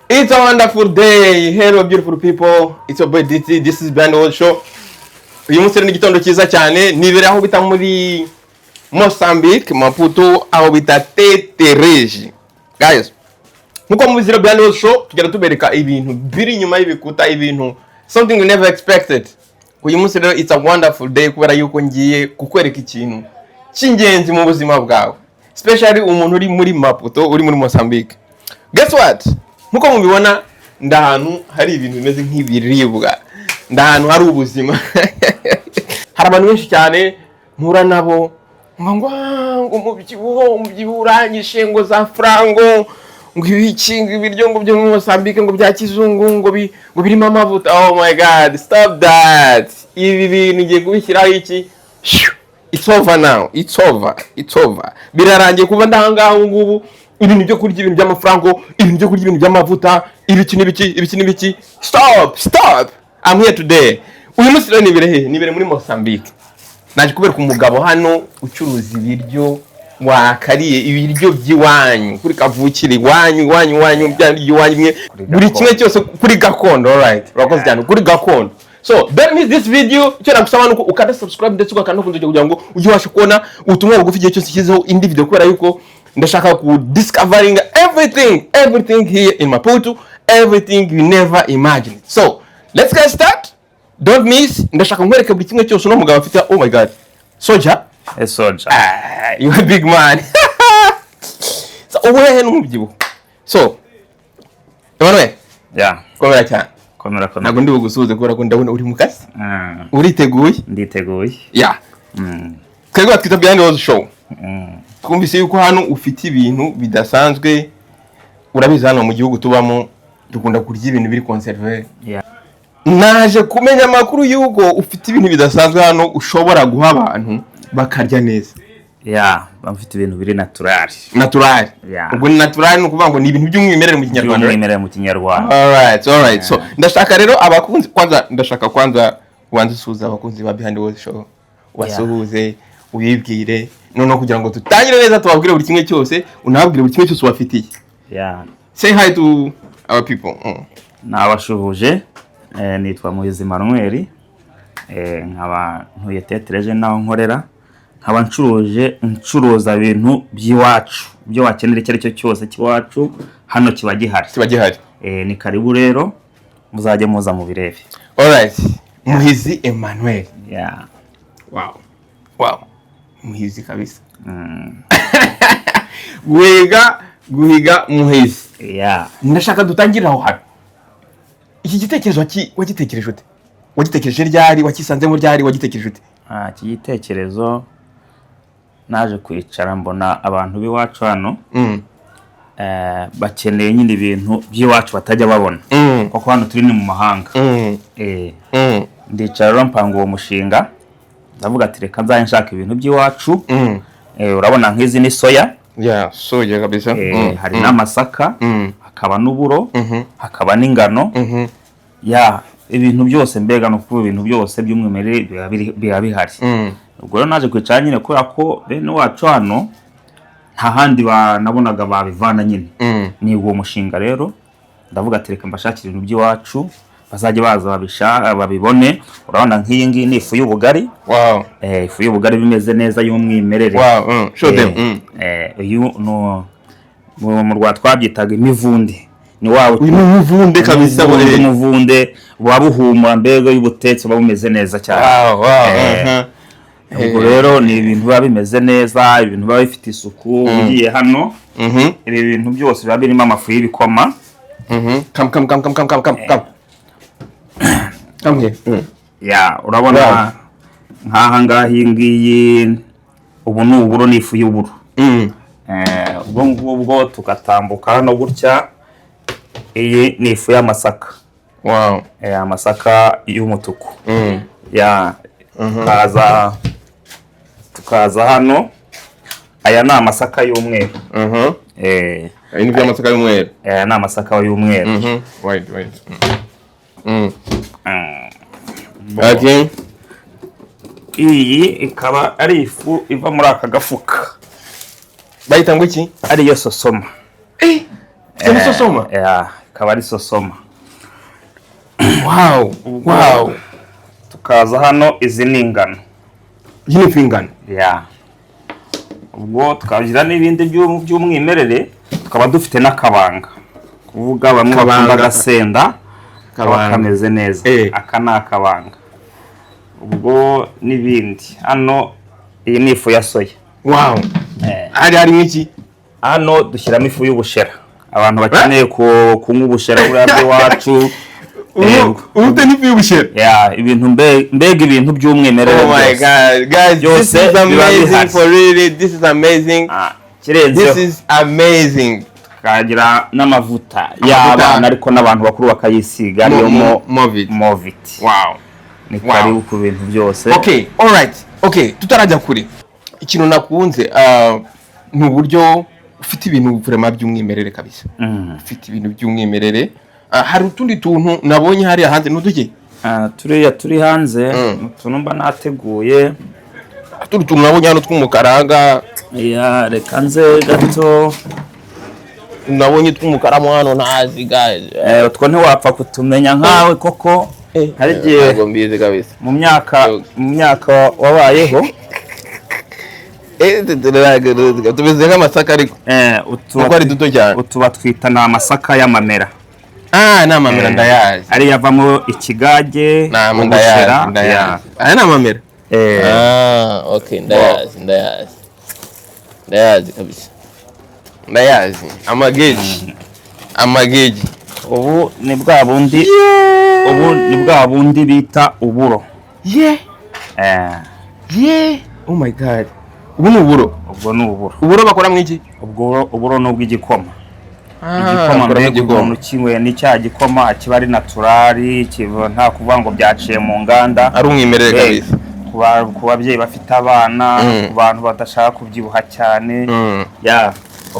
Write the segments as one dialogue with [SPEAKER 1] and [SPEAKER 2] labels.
[SPEAKER 1] It's a wonderful day. Hello, beautiful people. It's your boy DT. This is Behind the World Show. Uyu munsi rero ni igitondo cyiza cyane. Nibera aho bita muri Mozambique, Maputo, aho bita Tetereji. Guys, nkuko mubizi rero, Behind the World Show tugenda tubereka ibintu biri inyuma y'ibikuta, ibintu, something you never expected. Uyu munsi rero it's a wonderful day kubera yuko ngiye kukwereka ikintu cy'ingenzi mu buzima bwawe, especially umuntu uri muri Maputo, uri muri Mozambique. Guess what? Nkuko mubibona, ndi ahantu hari ibintu bimeze nk'ibiribwa, ndi ahantu hari ubuzima. Hari abantu benshi cyane mpura nabo ngo "Ah, ngo umubyibuho uranyishe, ngo za frango, ngo ibiki, ngo ibiryo, ngo byo muri Mozambique, ngo bya kizungu, ngo birimo amavuta." Oh my God, stop that! Ibi bintu ngiye kubishyiraho iki? Shoo! It's over now, it's over, it's over, birarangiye. Kuva ndahangaha ubu ngubu, ibintu byo kurya, ibintu by'amafaranga, ibintu byo kurya, ibintu by'amavuta, ibiki n'ibiki, ibiki n'ibiki, stop, stop! I'm here today. Uyu munsi rero nibere hehe? Nibere muri Mozambique. Naje kubereka umugabo hano ucuruza ibiryo wakariye, ibiryo by'iwanyu kuri kavukire, iwanyu, iwanyu, iwanyu, bya iwanyu mwe,
[SPEAKER 2] Kuri
[SPEAKER 1] buri
[SPEAKER 2] gakondo.
[SPEAKER 1] kimwe cyose kuri gakondo. Alright, urakoze cyane, kuri gakondo. So don't miss this video. Icyo nagusaba nuko ukanda subscribe ndetse ugakanda no kunzogera kugira ngo ujye ubasha kubona ubutumwa bugufi igihe cyose ushyizeho indi video, kubera yuko ndashaka ku discovering everything, everything here in Maputo, everything you never imagined. So let's get start. Don't miss. Ndashaka nkwereke buri kimwe cyose uno mugabo afite. Oh my God, soja!
[SPEAKER 2] Soja.
[SPEAKER 1] Ah, you a big man. So ubu hehe n'umubyibuho? So Emmanuel, komera cyane.
[SPEAKER 2] Komera, komera.
[SPEAKER 1] Ntabwo ndi bugusuhuze kubera ko ndabona uri mu kazi.
[SPEAKER 2] Ah,
[SPEAKER 1] uriteguye?
[SPEAKER 2] Nditeguye.
[SPEAKER 1] Yeah. Twebwe batwita Behind the Walls Show. Twumvise yuko hano ufite ibintu bidasanzwe. Urabizi, hano mu gihugu tubamo dukunda kurya ibintu biri conservé. Naje kumenya amakuru y'uko ufite ibintu bidasanzwe hano ushobora guha abantu bakarya neza.
[SPEAKER 2] Yeah, mfite ibintu biri natural.
[SPEAKER 1] Natural.
[SPEAKER 2] Yeah.
[SPEAKER 1] Ubwo ni natural, ni ukuvuga ngo ni ibintu by'umwimerere mu Kinyarwanda, right?
[SPEAKER 2] By'umwimerere mu Kinyarwanda.
[SPEAKER 1] Alright. So ndashaka rero abakunzi kwanza, ndashaka kwanza ubanze usuhuze abakunzi ba Behind the Walls Show. Ubasuhuze, ubibwire, noneho kugira ngo tutangire neza, tubabwire buri kimwe cyose, unababwire buri kimwe cyose ubafitiye. Say hi to our people.
[SPEAKER 2] Nabashuhuje. Nitwa Muhizi Emmanuel, nkaba ntuye Tetereje, naho nkorera, nkaba ncuruje, ncuruza ibintu by'iwacu. Ibyo wakenera icyo ari cyo cyose cy'iwacu hano kiba gihari.
[SPEAKER 1] Kiba gihari.
[SPEAKER 2] Ni karibu rero, muzajye muza mubirebe.
[SPEAKER 1] Alright. Muhizi Emmanuel.
[SPEAKER 2] Yeah.
[SPEAKER 1] Wow. Muhizi kabisa. Guhiga, guhiga Muhizi. Ndashaka dutangirire aho hantu. Iki gitekerezo wagitekereje ute? Wagitekereje ryari? Wakisanzemo ryari? Wagitekereje ute?
[SPEAKER 2] Ah, iki gitekerezo naje kwicara mbona abantu b'iwacu hano bakeneye nyine ibintu by'iwacu batajya babona, kuko hano turi ni mu mahanga. Ndicara rero mpanga uwo mushinga, ndavuga ati reka nzajye nshaka ibintu by'iwacu. Urabona nk'izi ni soya.
[SPEAKER 1] Yeah, soja kabisa.
[SPEAKER 2] Hari n'amasaka, hakaba n'uburo, hakaba n'ingano. Ya, ibintu byose mbega, ni ukuvuga ibintu byose by'umwimerere biba bihari. Ubwo rero naje kwicara nyine, kubera ko bene wacu hano nta handi nabonaga babivana nyine. Ni uwo mushinga rero, ndavuga ati reka mbashakire ibintu by'iwacu, bazajya baza babibone. Urabona nk'iyi ngiyi ni ifu y'ubugari. Ifu y'ubugari bimeze neza, y'umwimerere.
[SPEAKER 1] Wow. Show them.
[SPEAKER 2] Uyu mu Rwanda twabyitaga imivunde, ni wa
[SPEAKER 1] Uyu ni umuvunde kabisa.
[SPEAKER 2] Umuvunde,
[SPEAKER 1] we.
[SPEAKER 2] Umuvunde buba buhumura mbega, y'ubutetse buba bumeze neza cyane. Ubwo rero ni ibintu biba bimeze neza, ibintu biba bifite isuku. Ugiye hano, ibi bintu byose biba birimo amafu y'ibikoma.
[SPEAKER 1] Come, come, come, come, come, come, come, come. Come here.
[SPEAKER 2] Ya, urabona nk'aha ngaha, iyi ngiyi ubu ni uburo, ni ifu y'uburo. Ubwo ngubwo tugatambuka hano gutya, iyi ni ifu y'amasaka. Amasaka y'umutuku. Ya, tukaza hano, aya ni amasaka y'umweru.
[SPEAKER 1] Iyi ni ifu y'amasaka y'umweru.
[SPEAKER 2] Aya ni amasaka y'umweru.
[SPEAKER 1] Wait, wait. Okay.
[SPEAKER 2] Iyi ikaba ari ifu iva muri aka gafuka.
[SPEAKER 1] Bayita ngo iki?
[SPEAKER 2] Ariyo sosoma.
[SPEAKER 1] Eh, ni sosoma.
[SPEAKER 2] Yeah. Akaba ari sosoma.
[SPEAKER 1] Wow.
[SPEAKER 2] Tukaza hano, izi ni ingano.
[SPEAKER 1] Iyi ni ifu y'ingano.
[SPEAKER 2] Ya, ubwo tukagira n'ibindi by'umwimerere, tukaba dufite n'akabanga, kuvuga bamwe
[SPEAKER 1] Kabanga.
[SPEAKER 2] bakunda agasenda kaba
[SPEAKER 1] Kabanga.
[SPEAKER 2] kameze neza. Aka ni akabanga. Ubwo n'ibindi hano, iyi ni ifu ya soya.
[SPEAKER 1] Hari harimo iki?
[SPEAKER 2] Hano dushyiramo ifu y'ubushera, abantu bakeneye kunywa ubushera buriya bw'iwacu.
[SPEAKER 1] Ubu ufite n'ifu y'ubushera?
[SPEAKER 2] Ya, ibintu mbega ibintu by'umwimerere
[SPEAKER 1] Oh my
[SPEAKER 2] byose.
[SPEAKER 1] God, guys, this
[SPEAKER 2] Byose
[SPEAKER 1] is
[SPEAKER 2] biba
[SPEAKER 1] amazing.
[SPEAKER 2] bihari.
[SPEAKER 1] For really, this is amazing.
[SPEAKER 2] Ah, kirenzeho
[SPEAKER 1] This is amazing.
[SPEAKER 2] Tukagira n'amavuta y'abana, ariko n'abantu bakuru bakayisiga, ariyo
[SPEAKER 1] Movit.
[SPEAKER 2] Movit. Ni karibu ku bintu byose.
[SPEAKER 1] Okay, alright. Okay, tutarajya kure, ikintu nakunze ni uburyo ufite ibintu vraiment by'umwimerere kabisa. Ufite ibintu by'umwimerere. Hari utundi tuntu nabonye hariya hanze, n'uduke?
[SPEAKER 2] Ah, turiya turi hanze ni utuntu mba nateguye.
[SPEAKER 1] Utundi tuntu nabonye hano tw'umukara nga
[SPEAKER 2] Ya, reka nze gato.
[SPEAKER 1] Nabonye tw'umukara mo hano, ntazi, guys.
[SPEAKER 2] Utwo ntiwapfa kutumenya nkawe koko, hari igihe
[SPEAKER 1] Ntabwo mbizi kabisa.
[SPEAKER 2] mu myaka wabayeho.
[SPEAKER 1] Tumeze nk'amasaka ariko kuko ari duto cyane.
[SPEAKER 2] Utu batwita ni amasaka y'amamera.
[SPEAKER 1] Ah, ni amamera, ndayazi.
[SPEAKER 2] Ariyo avamo ikigage,
[SPEAKER 1] Ni ama-
[SPEAKER 2] ubushera.
[SPEAKER 1] Ndayazi, ndayazi. Aya ni amamera. Ah, okay, ndayazi, ndayazi, ndayazi kabisa, ndayazi. Amageji, amageji.
[SPEAKER 2] Ubu ni bwa bundi bita uburo.
[SPEAKER 1] Yeah, oh my God, ubu ni uburo.
[SPEAKER 2] Ubwo ni uburo.
[SPEAKER 1] Uburo bakoramo iki?
[SPEAKER 2] Ubwo uburo ni ubw'igikoma, igikoma.
[SPEAKER 1] Bakoramo
[SPEAKER 2] Mbega
[SPEAKER 1] igikoma.
[SPEAKER 2] umuntu ukinyweye ni cya gikoma kiba ari natural, kiba nta kuvuga ngo byaciye mu nganda.
[SPEAKER 1] Ari umwimerere
[SPEAKER 2] Mbega,
[SPEAKER 1] kabisa.
[SPEAKER 2] ku babyeyi bafite abana, ku bantu badashaka kubyibuha cyane, ya,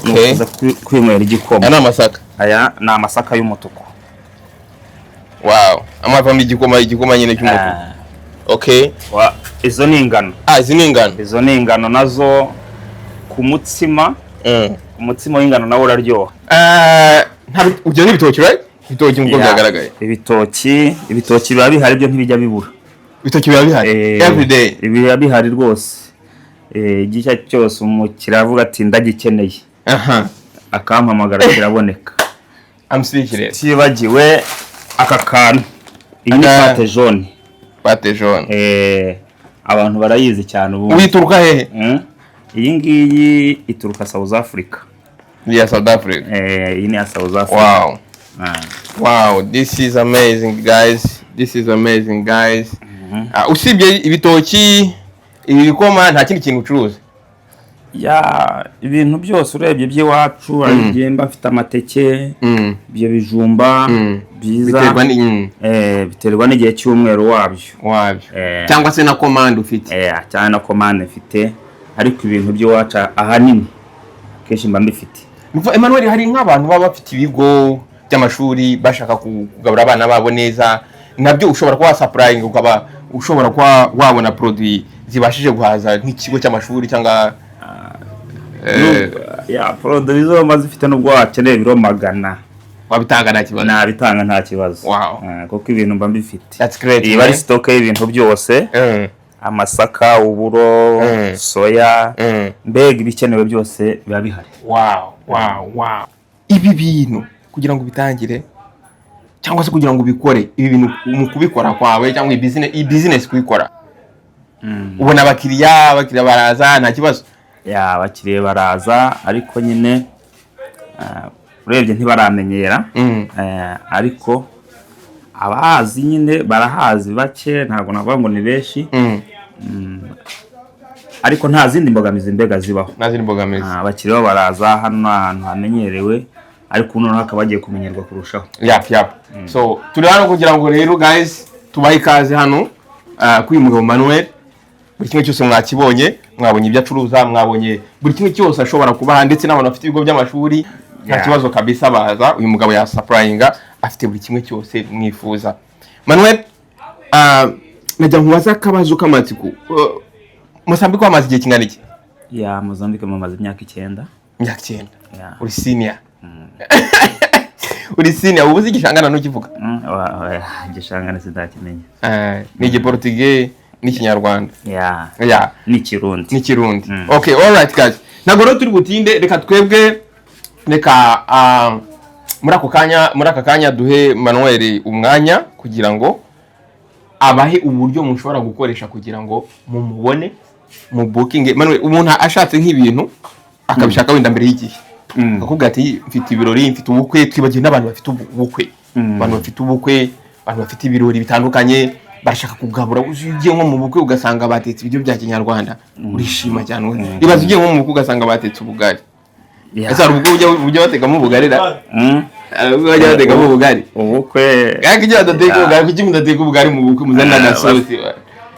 [SPEAKER 2] ni ukuza kwinywera igikoma.
[SPEAKER 1] Aya ni amasaka.
[SPEAKER 2] Aya ni amasaka y'umutuku.
[SPEAKER 1] Wow, amavamo igikoma, igikoma nyine cy'umutuku. Okay.
[SPEAKER 2] Izo ni ingano.
[SPEAKER 1] Ah, izi ni ingano.
[SPEAKER 2] Izo ni ingano nazo ku mutsima. Umutsima w'ingano nawo uraryoha.
[SPEAKER 1] Ah, ibyo ni ibitoki, right? Ibitoki nk'uko
[SPEAKER 2] Ya,
[SPEAKER 1] byagaragaye.
[SPEAKER 2] Ibitoki biba bihari, byo ntibijya bibura.
[SPEAKER 1] Ibitoki biba bihari every day.
[SPEAKER 2] Biba bihari rwose. Igihe icyo ari cyo cyose umukiriya avuga ati "Ndagikeneye," akampamagara, kiraboneka.
[SPEAKER 1] I'm speechless.
[SPEAKER 2] Tibagiwe aka kantu, iyi ni pâte jaune.
[SPEAKER 1] Pâte jaune.
[SPEAKER 2] Abantu barayizi cyane ubu.
[SPEAKER 1] Uyituruka hehe?
[SPEAKER 2] Iyi ngiyi ituruka South Africa.
[SPEAKER 1] Ni ya South Africa?
[SPEAKER 2] Iyi ni iya South Africa. Ah.
[SPEAKER 1] Wow, this is amazing, guys, this is amazing, guys. Ah, usibye ibitoki, ibi bikoma, nta kindi kintu ucuruza?
[SPEAKER 2] Ya, ibintu byose urebye by'iwacu, hari igihe mba mfite amateke, ibyo bijumba byiza.
[SPEAKER 1] Biterwa ni
[SPEAKER 2] Biterwa n'igihe cy'umweru wabyo.
[SPEAKER 1] Wabyo cyangwa se na commande ufite.
[SPEAKER 2] Cyane na commande mfite, ariko ibintu by'iwacu ahanini kenshi mba mbifite.
[SPEAKER 1] Nukuvuga, Emmanuel, hari nk'abantu baba bafite ibigo by'amashuri bashaka kugaburira abana babo neza, nabyo ushobora kuba wasupplyinga, ukaba ushobora kuba wabona produit zibashije guhaza nk'ikigo cy'amashuri cyangwa
[SPEAKER 2] Ya, produit zo mba zifite, nubwo wakeneye ibiro 100,
[SPEAKER 1] wabitanga nta kibazo?
[SPEAKER 2] Nabitanga nta kibazo. Kuko ibintu mba mbifite.
[SPEAKER 1] That's great,
[SPEAKER 2] Iba ari
[SPEAKER 1] man.
[SPEAKER 2] stock y'ibintu byose, amasaka, uburo, soya, mbega ibikenewe byose biba bihari.
[SPEAKER 1] Wow, ibi bintu kugira ngo ubitangire cyangwa se kugira ngo ubikore, ibi bintu mu kubikora kwawe cyangwa iyi business kuyikora, ubona abakiriya baraza nta kibazo?
[SPEAKER 2] Ya, abakiriya baraza, ariko nyine urebye ntibaramenyera. Ariko abahazi nyine barahazi bake, ntabwo navuga ngo ni benshi. Ariko nta zindi mbogamizi mbega zibaho.
[SPEAKER 1] Nta zindi mbogamizi.
[SPEAKER 2] Ah, abakiriya bo baraza, hano ni ahantu hamenyerewe, ariko ubu noneho hakaba hagiye kumenyerwa kurushaho.
[SPEAKER 1] Yap, so turi hano kugira ngo rero, guys, tubahe ikaze hano kuri uyu mugabo Manuel. Buri kimwe cyose mwakibonye, mwabonye ibyo acuruza, mwabonye buri kimwe cyose ashobora kubaha, ndetse n'abantu bafite ibigo by'amashuri nta kibazo kabisa, baza, uyu mugabo yasupplyinga, afite buri kimwe cyose mwifuza. Manuel, najya nkubaza akabazo k'amatsiko. Mozambique wamaze igihe kingana iki?
[SPEAKER 2] Ya, Mozambique mumaze imyaka 9.
[SPEAKER 1] Imyaka 9.
[SPEAKER 2] Ya.
[SPEAKER 1] Uri senior. Uri senior, ubu uzi Igishangana ntukivuga?
[SPEAKER 2] Igishangana sindakimenya.
[SPEAKER 1] Ni Igiportugais n'Ikinyarwanda.
[SPEAKER 2] Yeah.
[SPEAKER 1] Yeah.
[SPEAKER 2] N'ikirundi.
[SPEAKER 1] N'ikirundi. Okay, alright guys, ntabwo rero turi butinde. Reka twebwe, reka muri aka kanya duhe Manuel umwanya kugira ngo abahe uburyo mushobora gukoresha kugira ngo mumubone, mu booking. Manuel, umuntu ashatse nk'ibintu akabishaka wenda mbere y'igihe, akakubwira ati: "Mfite ibirori, mfite ubukwe." Twibagiwe n'abantu bafite ubukwe, abantu bafite ubukwe, abantu bafite ibirori bitandukanye, barashaka kugabura. Uzi ugiye nko mu bukwe ugasanga batetse ibiryo bya kinyarwanda, urishima cyane. Ibaze ugiye nko mu bukwe ugasanga batetse ubugari. Ese hari ubukwe ujya batekamo ubugari ra? Hari ubukwe bajya batekamo ubugari?
[SPEAKER 2] Ubukwe.
[SPEAKER 1] Ariko iyo badateka ubugari, kuki mudateka ubugari mu bukwe, muzanira na sosi?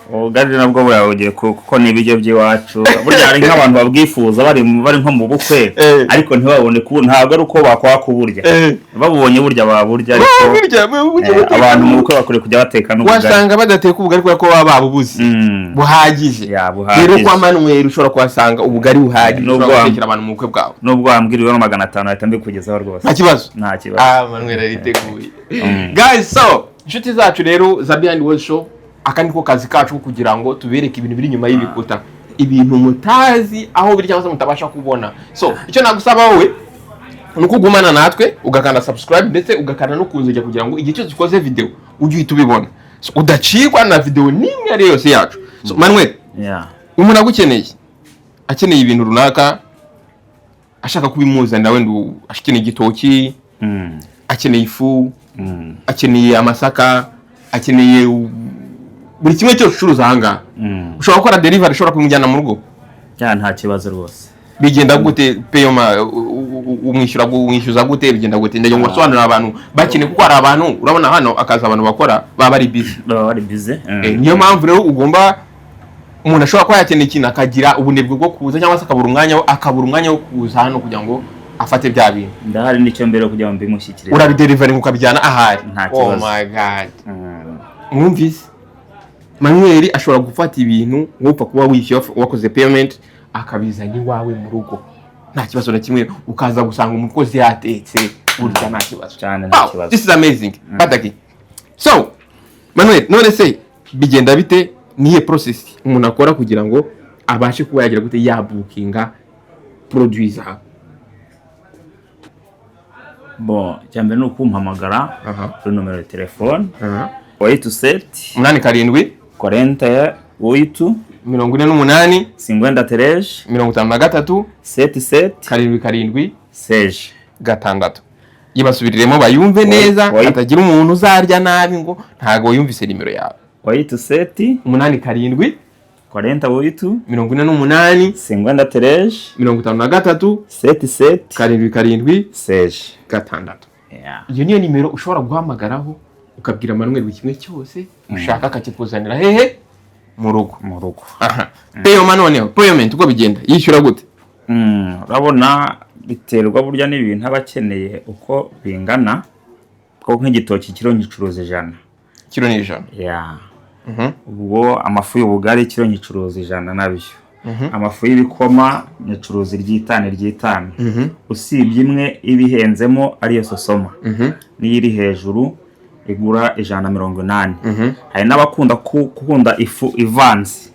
[SPEAKER 2] Ubugari nabwo burabugiye kuko ni ibiryo by'iwacu. Burya hari nk'abantu babwifuza bari nko mu bukwe, ariko ntibabone ntabwo ari uko bakwaka kuburya. Babubonye burya baburya, ariko
[SPEAKER 1] Burya mujye muteka.
[SPEAKER 2] Abantu mu bukwe bakwiriye kujya bateka n'ubugari.
[SPEAKER 1] Wasanga badateka ubugari kubera ko baba babubuze buhagije.
[SPEAKER 2] Yeah, buhagije.
[SPEAKER 1] Rero kwa Manuel ushobora kuhasanga ubugari buhagije,
[SPEAKER 2] Nubwo
[SPEAKER 1] ushobora gutekera abantu mu bukwe bwawe.
[SPEAKER 2] Nubwo wambwira ibiro 500, ahita mbikugezaho rwose.
[SPEAKER 1] Nta kibazo.
[SPEAKER 2] Nta kibazo.
[SPEAKER 1] Ah, Manuel ariteguye. Guys, so inshuti zacu rero za Behind World Show, aka niko kazi kacu ko kugira ngo tubereke ibintu biri inyuma y'ibikuta, ibintu mutazi aho biri cyangwa se mutabasha kubona. So icyo nagusaba wowe ni uko ugumana natwe, ugakanda subscribe, ndetse ugakanda no kunzogera kugira ngo igihe cyose ukoze video ujye uhita ubibona. So, udacikwa na video n'imwe ari yo yose yacu. So Manuel, umuntu agukeneye, akeneye ibintu runaka, ashaka kubimuzanira, wenda akeneye igitoki, akeneye ifu, akeneye amasaka, akeneye buri kimwe cyose ucuruza ahangaha, ushobora gukora delivery, ushobora kumujyana mu rugo?
[SPEAKER 2] Yeah, nta kibazo rwose.
[SPEAKER 1] Bigenda gute? Payment umwishyuza gute? Bigenda gute? Ndagira ngo basobanurire abantu bakeneye, kuko hari abantu, urabona hano akazi abantu bakora baba bari busy.
[SPEAKER 2] Baba bari busy.
[SPEAKER 1] Niyo mpamvu rero ugomba, umuntu ashobora kuba yakeneye ikintu akagira ubunebwe bwo kuza, cyangwa se akabura umwanya wo kuza hano kugira ngo afate bya bintu.
[SPEAKER 2] Ndahari, nicyo mbere kugira ngo mbimushyikirize.
[SPEAKER 1] Urabideliveringa ukabijyana ahari?
[SPEAKER 2] Nta
[SPEAKER 1] Oh
[SPEAKER 2] kibazo.
[SPEAKER 1] my God! Mwumvise, Manuel ashobora gufata ibintu, wupfa kuba wishyuye, wakoze payment, akabizana iwawe mu rugo nta kibazo na kimwe, ukaza gusanga umukozi yatetse burya nta kibazo.
[SPEAKER 2] Cyane, nta
[SPEAKER 1] Wow,
[SPEAKER 2] kibazo.
[SPEAKER 1] this is amazing. Pataki. So Manuel, none se bigenda bite? Nihe process umuntu akora kugira ngo abashe kuba yagira gute, yabukinga produit zawe?
[SPEAKER 2] Bon, icya mbere ni ukumpamagara kuri nomero ya telefone 87
[SPEAKER 1] 87,
[SPEAKER 2] 48,
[SPEAKER 1] 48,
[SPEAKER 2] 53,
[SPEAKER 1] 53,
[SPEAKER 2] 77,
[SPEAKER 1] 77,
[SPEAKER 2] 16.
[SPEAKER 1] 6. Yibasubiriremo bayumve neza, hatagira umuntu uzarya nabi ngo ntago yumvise nimero yawe.
[SPEAKER 2] 87,
[SPEAKER 1] 87,
[SPEAKER 2] 48,
[SPEAKER 1] 48,
[SPEAKER 2] 53,
[SPEAKER 1] 53,
[SPEAKER 2] 77,
[SPEAKER 1] 77,
[SPEAKER 2] 16.
[SPEAKER 1] 6.
[SPEAKER 2] Yeah.
[SPEAKER 1] Iyo niyo nimero ushobora guhamagaraho ukabwira Manuel buri kimwe cyose ushaka, akakikuzanira hehe? Mu rugo.
[SPEAKER 2] Mu rugo.
[SPEAKER 1] Aha, payment noneho, payment uko bigenda, yishyura gute?
[SPEAKER 2] Urabona biterwa burya n'ibintu aba akeneye uko bingana, kuko nk'igitoki kiro ngicuruza 100.
[SPEAKER 1] Kiro ni 100?
[SPEAKER 2] Yeah. Ubwo amafu y'ubugari kiro ngicuruza 100 nabyo. Amafu y'ibikoma nyicuruza iry'itanu iry'itanu, usibye imwe iba ihenzemo ariyo sosoma, niyo iri hejuru igura 180. Hari n'abakunda gukunda ifu ivanze.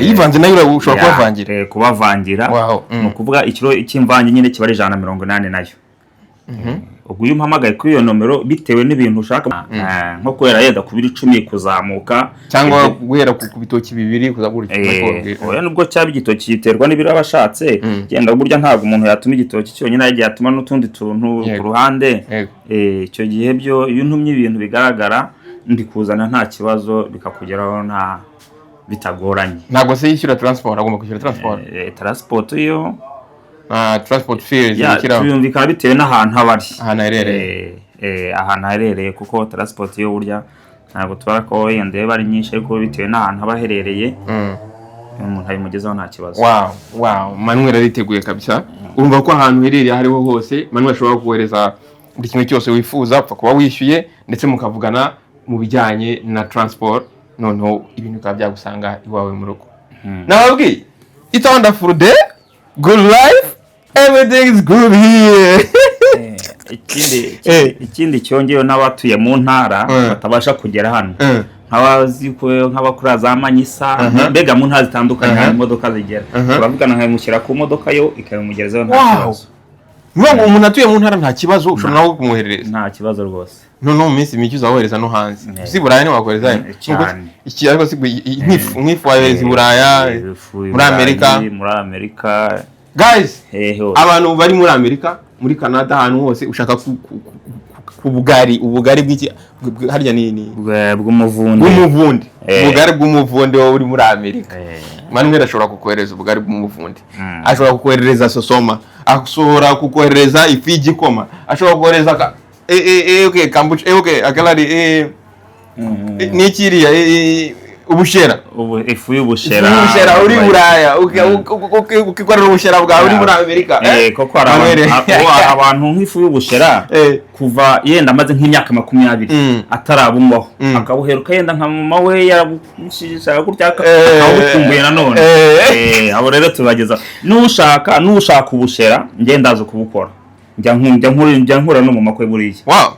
[SPEAKER 1] Ivanze nayo ushobora
[SPEAKER 2] Yeah,
[SPEAKER 1] kubavangira?
[SPEAKER 2] Kubavangira. Ni ukuvuga ikiro cy'imvange nyine kiba ari 180 nayo. Ubwo iyo umpamagaye kuri iyo nomero, bitewe n'ibintu ushaka, nko guhera yenda ku biro 10 kuzamuka,
[SPEAKER 1] cyangwa guhera ku bitoki bibiri kuza gutya.
[SPEAKER 2] Oya, nubwo cyaba igitoki giterwa n'ibiro aba ashatse. Genda burya ntabwo umuntu yatuma igitoki cyonyine, yagiye atuma n'utundi tuntu ku ruhande. Icyo gihe byo iyo untumye ibintu bigaragara, mbikuzana nta kibazo, bikakugeraho nta bitagoranye.
[SPEAKER 1] Ntabwo se yishyura transport? Agomba kwishyura transport?
[SPEAKER 2] Transport yo
[SPEAKER 1] Ah, transport fees
[SPEAKER 2] ya
[SPEAKER 1] yishyiraho?
[SPEAKER 2] Tuyumvikana bitewe n'ahantu aba ari.
[SPEAKER 1] Ahantu aherereye.
[SPEAKER 2] Ahantu aherereye, kuko transport yo burya ntabwo tubara ko wenda iba ari nyinshi, ariko bitewe n'ahantu aba aherereye, umuntu abimugezaho nta kibazo.
[SPEAKER 1] Wow, Manuel ariteguye kabisa. Urumva ko ahantu uherereye aho ariho hose, Manuel ashobora kohereza buri kimwe cyose wifuza, upfa kuba wishyuye, ndetse mukavugana mu bijyanye na transport, noneho ibintu bikaba byagusanga iwawe mu rugo. Nababwiye, it's a wonderful day, good life, everything is good here.
[SPEAKER 2] Ikindi
[SPEAKER 1] Eh.
[SPEAKER 2] ikindi cyongeyeho, n'abatuye mu ntara batabasha kugera hano, nk'abazi ko nk'abakora za Manyisa, mbega mu ntara zitandukanye hari imodoka zigera, turavugana nkabimushyira ku modoka yo ikabimugerezaho nta kibazo.
[SPEAKER 1] Niyo ngo umuntu atuye mu ntara nta kibazo, ushobora nawe kumwoherereza?
[SPEAKER 2] Nta kibazo rwose.
[SPEAKER 1] Noneho mu minsi mike uzawohereza no hanze.
[SPEAKER 2] Eh.
[SPEAKER 1] Si Buraya ntiwakohereza?
[SPEAKER 2] Cyane.
[SPEAKER 1] Iki ariko si nk'ifu wayohereza i Buraya,
[SPEAKER 2] Ifu i
[SPEAKER 1] muri
[SPEAKER 2] Burayi,
[SPEAKER 1] Amerika.
[SPEAKER 2] muri Amerika.
[SPEAKER 1] Guys,
[SPEAKER 2] hehe hose.
[SPEAKER 1] Abantu bari muri Amerika, muri Canada, ahantu hose ushaka ku bugari, ubugari bw'iki harya ni
[SPEAKER 2] Bw'umuvundo.
[SPEAKER 1] Bw'umuvundi.
[SPEAKER 2] Eh.
[SPEAKER 1] Ubugari bw'umuvundi wowe uri muri Amerika, Manuel ashobora kukohereza ubugari bw'umuvundi, ashobora kukoherereza sosoma, ashobora kukoherereza ifu y'igikoma, ashobora kukohereza ka okay, kombucha, okay, akalari n'ikiriya ubushera.
[SPEAKER 2] Ubu ifu y'ubushera.
[SPEAKER 1] Ifu y'ubushera uri i Buraya, ukikorera ubushera bwawe uri muri Amerika.
[SPEAKER 2] Koko hari
[SPEAKER 1] Manuel.
[SPEAKER 2] abantu nk'ifu y'ubushera kuva yenda amaze nk'imyaka 20 atarabunywaho, akabuheruka yenda nka mama we yarabushishaka gutya, akabukumbuye nanone. Abo rero tubageza n'ushaka ubushera, njye ndazi kubukora, njya nkura no mu makwe buriya.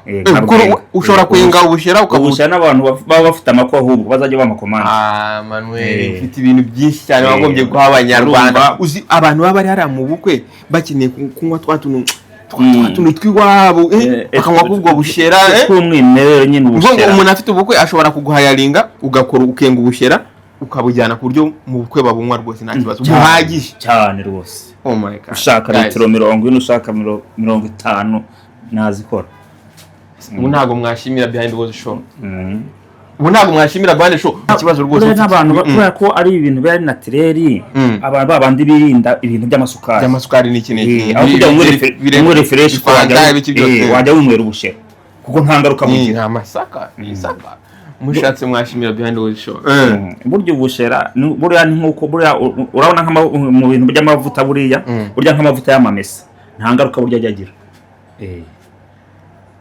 [SPEAKER 2] Nkabwenga.
[SPEAKER 1] Ushobora kwenga ubushera ukabu
[SPEAKER 2] Ubushera n'abantu baba bafite amakwe ahubwo bazajya bamakomande.
[SPEAKER 1] Ah, Manuel, ufite ibintu byinshi cyane wagombye guha Abanyarwanda. Uzi abantu baba bari hariya mu bukwe bakeneye kunywa twa tuntu twa tuntu tw'iwabo, bakanywa kubwo bushera.
[SPEAKER 2] Tw'umwimerere nyine.
[SPEAKER 1] Ubwo ngo
[SPEAKER 2] Ubushera.
[SPEAKER 1] umuntu afite ubukwe ashobora kuguhayaringa, ugakora ukenga ubushera ukabujyana ku buryo mu bukwe babunywa rwose nta kibazo,
[SPEAKER 2] Cyane,
[SPEAKER 1] buhagije.
[SPEAKER 2] Cyane rwose.
[SPEAKER 1] Oh my God.
[SPEAKER 2] Ushaka
[SPEAKER 1] Guys,
[SPEAKER 2] litiro 40, ushaka 50, nazikora.
[SPEAKER 1] Ubu ntabwo mwashimira Behind the Show? Ubu ntabwo mwashimira Behind the Show? Ikibazo rwose
[SPEAKER 2] Buriya
[SPEAKER 1] ufite.
[SPEAKER 2] n'abantu kubera ko ari ibintu biba ari naturel, abantu babandi birinda ibintu by'amasukari.
[SPEAKER 1] By'amasukari n'iki n'iki.
[SPEAKER 2] Aho kugira ngo unywere fresh,
[SPEAKER 1] Fanta, ibiki byose.
[SPEAKER 2] Wajya winywera ubushera kuko nta ngaruka
[SPEAKER 1] ni
[SPEAKER 2] bugira.
[SPEAKER 1] ni amasaka, ni isaka. Mushatse mwashimira Behind the Show.
[SPEAKER 2] Burya ubushera buriya ni nk'uko buriya urabona mu bintu by'amavuta buriya, burya nk'amavuta y'amamesa nta ngaruka burya ajya agira.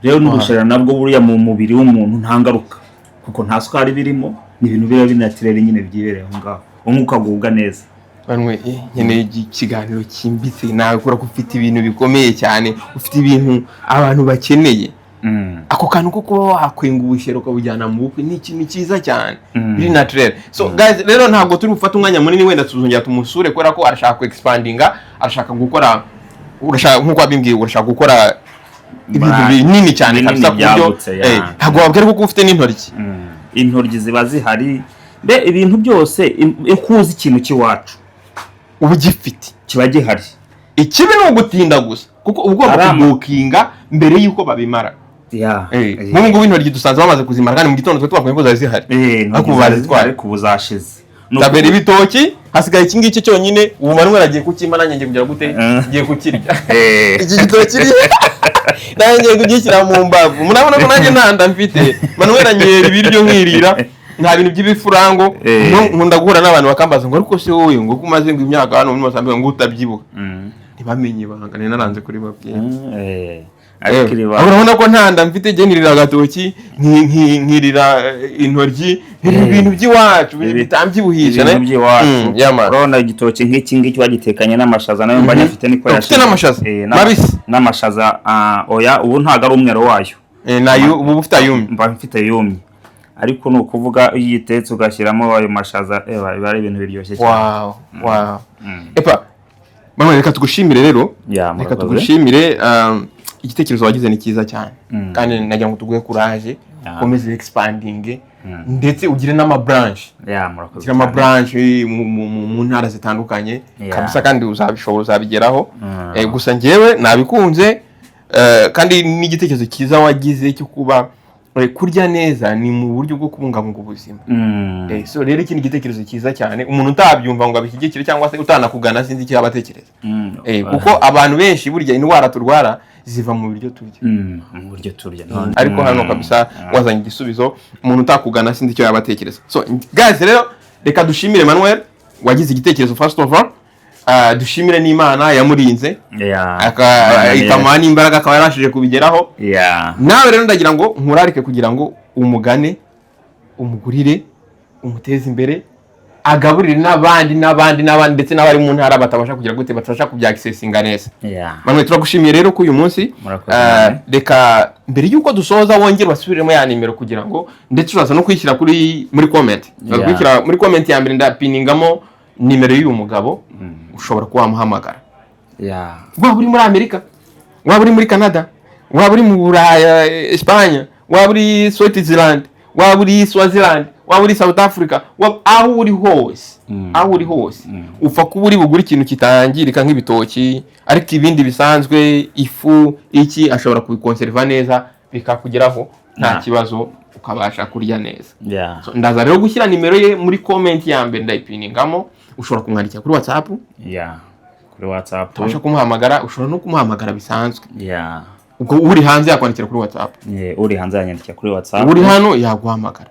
[SPEAKER 2] Rero n'ubushera nabwo buriya mu mubiri w'umuntu nta ngaruka kuko nta sukari birimo, ni ibintu biba binaturel nyine byibereye aho ngaho, umwuka ukagubwa neza.
[SPEAKER 1] Banwe, nkeneye ikiganiro cyimbitse nawe kubera ko ufite ibintu bikomeye cyane, ufite ibintu abantu bakeneye. Ako kantu ko kuba wakwenga ubushera ukabujyana mu bukwe ni ikintu cyiza cyane, biri naturel. So guys, rero ntabwo turi bufate umwanya munini, wenda tuzongera tumusure kubera ko arashaka ku expandinga, arashaka gukora, urashaka nk'uko wabimbwiye, urashaka gukora ibintu binini cyane
[SPEAKER 2] Binini
[SPEAKER 1] kabisa ku buryo
[SPEAKER 2] byagutse, ya.
[SPEAKER 1] Ntabwo wabwira kuko ufite n'intoryi.
[SPEAKER 2] Intoryi ziba zihari, mbe ibintu byose uko uzi ikintu cy'iwacu
[SPEAKER 1] uba ugifite,
[SPEAKER 2] kiba gihari.
[SPEAKER 1] Ikibi ni ugutinda gusa kuko uba ugomba kubukinga mbere y'uko babimara. Nk'ubu ngubu intoryi dusanze bamaze kuzimara kandi mu gitondo twe twakuye ko zari zihari, ariko ubu
[SPEAKER 2] intoryi
[SPEAKER 1] bazitwaye.
[SPEAKER 2] Ariko ubu zashize. Ni
[SPEAKER 1] Tabera ibitoki, hasigaye iki ngiki cyonyine. Ubu Manuel agiye kukimpa, nanjye ngiye kugira gute? Ngiye kukirya. Iki gitoki nanjye ngiye kugishyira mu mbavu. Murabona ko nanjye nta nda mfite. Manuel anyera ibiryo nkirira, nta bintu by'ibifurango. Nkunda guhura n'abantu bakambaza ngo ariko se wowe ngo ko umaze ngo imyaka hano muri Mozambique ngo utabyibuha? Ntibamenye ibanga nari naranze kuri babwira.
[SPEAKER 2] Ariko iri banga-
[SPEAKER 1] Urabona ko nta nda mfite, njye nirira agatoki, nkirira intoryi, nkirira ibintu by'iwacu bitambyibuhisha.
[SPEAKER 2] Ibintu by'iwacu.
[SPEAKER 1] Yeah, man.
[SPEAKER 2] Urabona igitoki nk'iki ngiki wagitekanye n'amashaza nayo mba nyafite niko
[SPEAKER 1] Ufite
[SPEAKER 2] yashize.
[SPEAKER 1] n'amashaza? Mabisi?
[SPEAKER 2] N'amashaza, oya, ubu ntabwo ari umwero wayo.
[SPEAKER 1] Nayo ubu ufite ayumye?
[SPEAKER 2] Mba mfite yumye, ariko ni ukuvuga iyo uyitetse ugashyiramo ayo mashaza, biba ari ibintu biryoshye cyane.
[SPEAKER 1] Wow. Epa Manuel, reka tugushimire rero.
[SPEAKER 2] Ya,
[SPEAKER 1] Reka
[SPEAKER 2] murakoze.
[SPEAKER 1] tugushimire. Igitekerezo wagize ni cyiza cyane kandi nagira ngo tuguhe courage, ukomeze expanding ndetse ugire n'ama branch.
[SPEAKER 2] Ya, murakoze
[SPEAKER 1] Ugire
[SPEAKER 2] cyane.
[SPEAKER 1] ama branch mu ntara zitandukanye kabisa, kandi uzabishobora, uzabigeraho. Gusa njyewe nabikunze, kandi n'igitekerezo cyiza wagize cyo kuba kurya neza ni mu buryo bwo kubungabunga ubuzima. So rero iki ni igitekerezo cyiza cyane. Umuntu utabyumva ngo abishyigikire cyangwa se utanakugana, sinzi icyo yaba atekereza. Kuko abantu benshi burya indwara turwara ziva mu biryo turya.
[SPEAKER 2] Mu buryo turya.
[SPEAKER 1] Ariko hano kabisa wazanye igisubizo. Umuntu utakugana sinzi icyo yaba atekereza. So guys, rero reka dushimire Manuel wagize igitekerezo first of all. Dushimire n'Imana yamurinze ikamuha n'imbaraga akaba yarabashije kubigeraho. Nawe rero ndagira ngo nkurarike kugira ngo umugane, umugurire, umuteze imbere. Agaburire n'abandi n'abandi n'abandi, ndetse n'abari mu ntara batabasha kugira gute, batabasha kubyakisesinga neza. Manuel, turagushimiye rero ko uyu munsi
[SPEAKER 2] Murakoze cyane.
[SPEAKER 1] Reka mbere y'uko dusoza wongere basubiremo ya nimero, kugira ngo ndetse uraza no kuyishyira kuri muri comment. Uraza kuyishyira muri comment ya mbere, ndapiningamo nimero y'uyu mugabo, ushobora kuba wamuhamagara. Waba uri muri Amerika, waba uri muri Canada, waba uri mu Buraya, Espanya, waba uri Switzerland, waba uri Swaziland, waba uri South Africa, aho uri hose, aho uri hose, upfa kuba uri bugure ikintu kitangirika nk'ibitoki, ariko ibindi bisanzwe, ifu, iki, ashobora kubikonseriva neza bikakugeraho nta kibazo, ukabasha kurya neza. So, ndaza rero gushyira nimero ye muri comment ya mbere, ndayipiningamo. Ushobora kumwandikira kuri WhatsApp.
[SPEAKER 2] Yeah, kuri WhatsApp.
[SPEAKER 1] Utabasha kumuhamagara, ushobora no kumuhamagara bisanzwe. Ubwo uri hanze yakwandikira kuri WhatsApp.
[SPEAKER 2] Yeah, uri hanze yanyandikira kuri WhatsApp.
[SPEAKER 1] Uri hano yaguhamagara.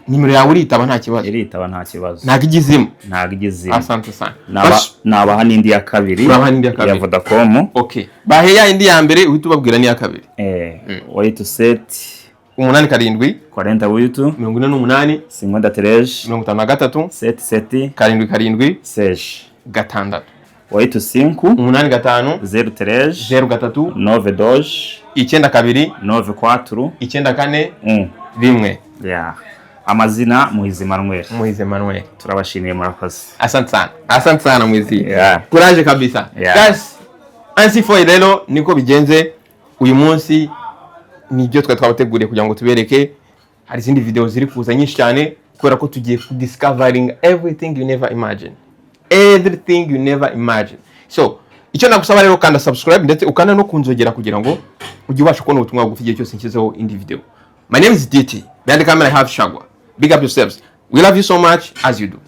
[SPEAKER 1] Nimero yawe uritaba nta kibazo?
[SPEAKER 2] Iritaba nta kibazo.
[SPEAKER 1] Ntabwo igizimo?
[SPEAKER 2] Ntabwo igizimo.
[SPEAKER 1] Asante sana.
[SPEAKER 2] Nabaha n'indi ya kabiri.
[SPEAKER 1] Urabaha n'indi ya kabiri.
[SPEAKER 2] Ya Vodacom.
[SPEAKER 1] Okay, bahe ya indi ya mbere, uhita ubabwira n'iya kabiri.
[SPEAKER 2] 87.
[SPEAKER 1] 87.
[SPEAKER 2] 48.
[SPEAKER 1] 48.
[SPEAKER 2] 53.
[SPEAKER 1] 53.
[SPEAKER 2] 77.
[SPEAKER 1] 77.
[SPEAKER 2] 6.
[SPEAKER 1] 6.
[SPEAKER 2] 85.
[SPEAKER 1] 85.
[SPEAKER 2] 03.
[SPEAKER 1] 03.
[SPEAKER 2] 92.
[SPEAKER 1] 92.
[SPEAKER 2] 94.
[SPEAKER 1] 94.
[SPEAKER 2] 1.
[SPEAKER 1] 1.
[SPEAKER 2] Yeah. Amazina Muhizi Manuel.
[SPEAKER 1] Muhizi Emmanuel.
[SPEAKER 2] Turabashimiye, murakoze.
[SPEAKER 1] Asante sana, asante sana Mwizi. Courage kabisa. Guys, ainsi foi rero niko bigenze uyu munsi, nibyo twari twabateguriye kugira ngo tubereke. Hari izindi video ziri kuza nyinshi cyane, kubera ko tugiye ku discovering everything you never imagine, everything you never imagine. So icyo nagusaba rero, kanda subscribe ndetse ukanda no kunzogera kugira ngo ujye ubasha kubona ubutumwa bugufi igihe cyose nshyizeho indi video. My name is DT. Behind the camera I have Shagwa. Big up yourselves. We love you so much as you do.